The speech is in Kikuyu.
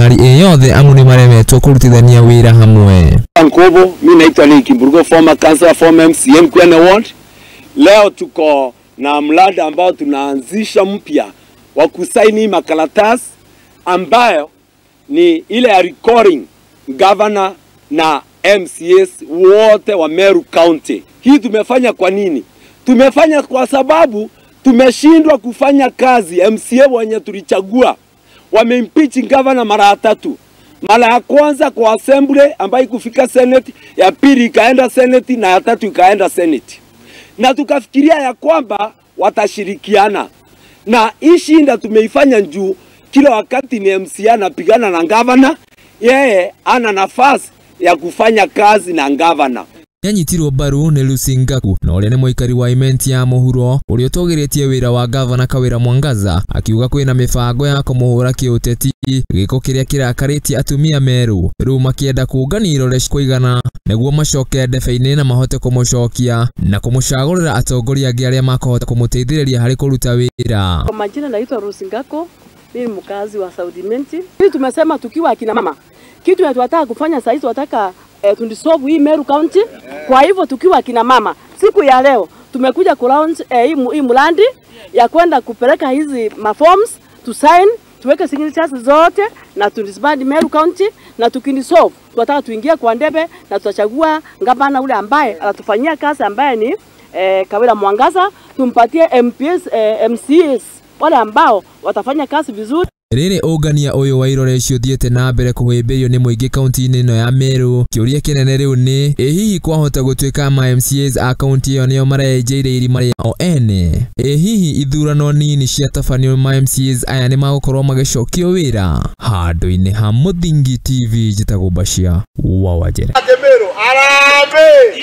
thirikari ĩ yothe amu nĩmaremetwo kũrutithania wĩra hamwe. Nkobo, mimi naitwa Lee Kimburugo, former councillor, former MCA Mkuene Ward. Leo tuko na mradi ambao tunaanzisha mpya wa kusaini makaratasi ambayo ni ile ya recalling governor na MCAs wote wa Meru County. Hii tumefanya kwa nini? Tumefanya kwa sababu tumeshindwa kufanya kazi. MCA wenye tulichagua wameimpeach governor mara tatu. Mara ya kwanza kwa assembly ambayo ikufika Senate, ya pili ikaenda Senate na ya tatu ikaenda Senate. Na tukafikiria ya kwamba watashirikiana. Na hii shinda tumeifanya juu kila wakati ni MCA anapigana na governor, yeye ana nafasi ya kufanya kazi na governor. Nyanyitirwo mbaru nĩ Lucy Ngaku na ũrĩa nĩ mũikari wa Imenti ya mũhuro ũrĩa ũtũgĩrĩtie wĩra wa gavana Kawĩra Mwangaza akiuga kwĩna mĩbango ya kũmũhũra kĩũteti gĩko kĩrĩa kĩrakarĩtie atumia Meru rĩu makĩenda kũngania irore kũigana nĩguo macoke ndebe-inĩ na mahote kũmũcokia na kũmũcagũrĩra atongoria angĩ arĩa makũhota kũmũteithĩrĩria harĩ kũruta wĩra. Kwa majina naitwa Lucy Ngaku, mimi ni mkazi wa South Imenti. Sisi tumesema tukiwa akina mama, kitu tunataka kufanya sasa hizi tunataka tudisolve hii Meru County. Kwa hivyo tukiwa kina mama siku ya leo tumekuja ku launch hii mradi ya kwenda kupeleka hizi maforms to sign, tuweke signatures zote na tudisband Meru County, na tukinisolve tunataka tuingie kwa ndebe na tutachagua gavana ule ambaye atatufanyia kazi ambaye ni Kawira Mwangaza, tumpatie MPs, MCs wale ambao watafanya kazi vizuri. Rĩrĩ ũngania ũyũ wa irore icio ũthiĩte na mbere kũhĩmbĩrio nĩ mũingĩ kaunti-inĩ ĩno ya Meru. Kĩũria kĩnene rĩu nĩ ĩ hihi kwahota gũtuĩka ma MCAs a kaunti ĩyo nĩo mareyenjeire irima rĩao ene? Ĩ hihi ithurano nini ciatabanio ma MCAs aya nĩ magũkorwo magĩcokio wĩra? Handũ-inĩ ha Mũthingi TV njĩtagwo Bashir wa Wajere. Meru, harambee!